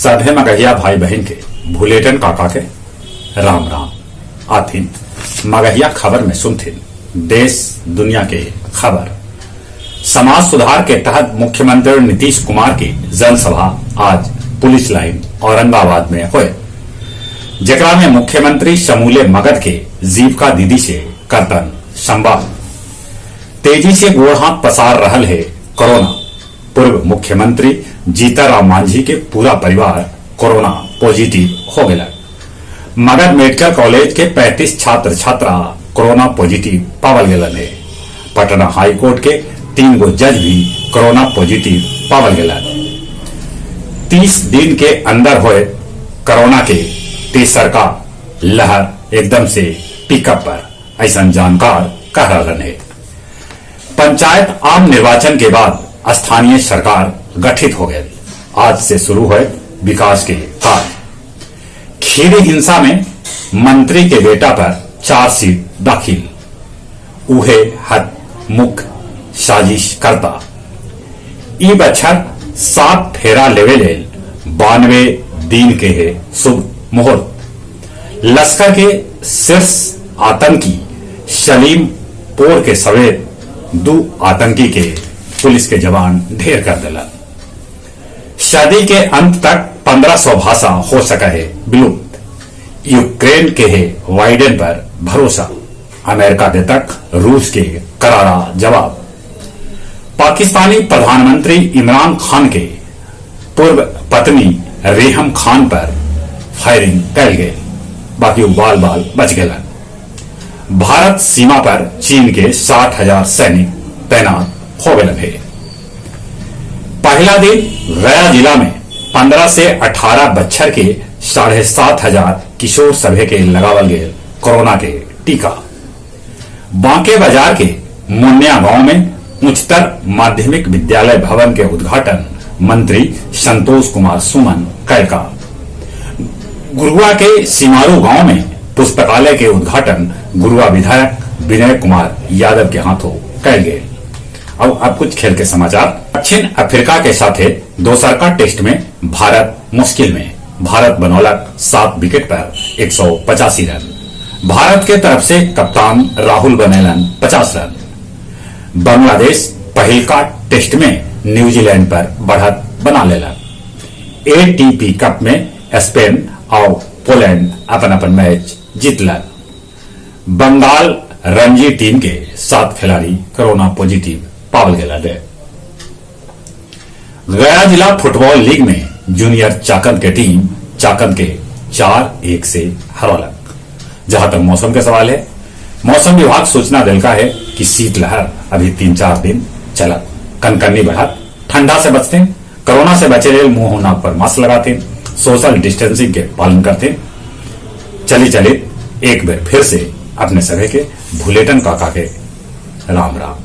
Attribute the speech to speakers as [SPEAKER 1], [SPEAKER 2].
[SPEAKER 1] सभे मगहिया भाई बहन के भुलेटन काका के राम राम। आथिन मगहिया खबर में सुनथिन देश दुनिया के खबर। समाज सुधार के तहत मुख्यमंत्री नीतीश कुमार की जनसभा आज पुलिस लाइन औरंगाबाद में होए, जेकरा में मुख्यमंत्री समूले मगध के जीविका दीदी से करतन संवाद। तेजी से गोड़ हाथ पसार रहल है कोरोना। पूर्व मुख्यमंत्री जीतन राम मांझी के पूरा परिवार कोरोना पॉजिटिव हो गया। मगध मेडिकल कॉलेज के 35 छात्र छात्रा कोरोना पॉजिटिव पावल गए है। पटना हाईकोर्ट के 3 गो जज भी कोरोना पॉजिटिव पावल गए। 30 दिन के अंदर होए कोरोना के तीसर का लहर एकदम से पिकअप पर, ऐसा जानकार कह रहा है। पंचायत आम निर्वाचन के बाद स्थानीय सरकार गठित हो गई। आज से शुरू हुए विकास के कार्य। खीरी हिंसा में मंत्री के बेटा पर चार्जशीट दाखिल, उहे हद मुख्य साजिश करता। ई बछर 7 फेरा लेवे लेल 92 दिन के है शुभ मुहूर्त। लश्कर के शीर्ष आतंकी सलीम पोर के समेत 2 आतंकी के पुलिस के जवान ढेर कर दिला। सदी के अंत तक 1500 भाषा हो सका है विलुप्त। यूक्रेन के है बाइडेन पर भरोसा, अमेरिका दे तक रूस के करारा जवाब। पाकिस्तानी प्रधानमंत्री इमरान खान के पूर्व पत्नी रेहम खान पर फायरिंग कल गए, बाकी वो बाल बाल बच गए। भारत सीमा पर चीन के 60,000 सैनिक तैनात हो गए है। पहला दिन गया जिला में 15 से 18 बच्छर के 7,500 किशोर सभे के लगावल गए कोरोना के टीका। बांके बाजार के मुन्निया गांव में उच्चतर माध्यमिक विद्यालय भवन के उद्घाटन मंत्री संतोष कुमार सुमन कैलका। गुरुआ के सीमारू गांव में पुस्तकालय के उद्घाटन गुरुआ विधायक विनय कुमार यादव के हाथों कैल गए। अब कुछ खेल के समाचार। दक्षिण अफ्रीका के साथे दोसर का टेस्ट में भारत मुश्किल में। भारत बनौलक 7 विकेट पर 185 रन। भारत के तरफ से कप्तान राहुल बनेलन 50 रन। बांग्लादेश पहिलका टेस्ट में न्यूजीलैंड पर बढ़त बना लेला। एटीपी कप में स्पेन और पोलैंड अपन अपन मैच जीतलन। बंगाल रणजी टीम के 7 खिलाड़ी कोरोना पॉजिटिव पावल गेला है। गया जिला फुटबॉल लीग में जूनियर चाकंद के टीम चाकंद के 4-1 से हरौलक। जहां तक मौसम के सवाल है, मौसम विभाग सूचना दिलका है कि शीतलहर अभी 3-4 दिन चलत, कनकनी बढ़त, ठंडा से बचते, कोरोना से बचे लेल मुंह नाक पर मास्क लगाते, सोशल डिस्टेंसिंग के पालन करते। चली चली एक बार फिर से अपने सभी के भुलेटन काका के राम राम।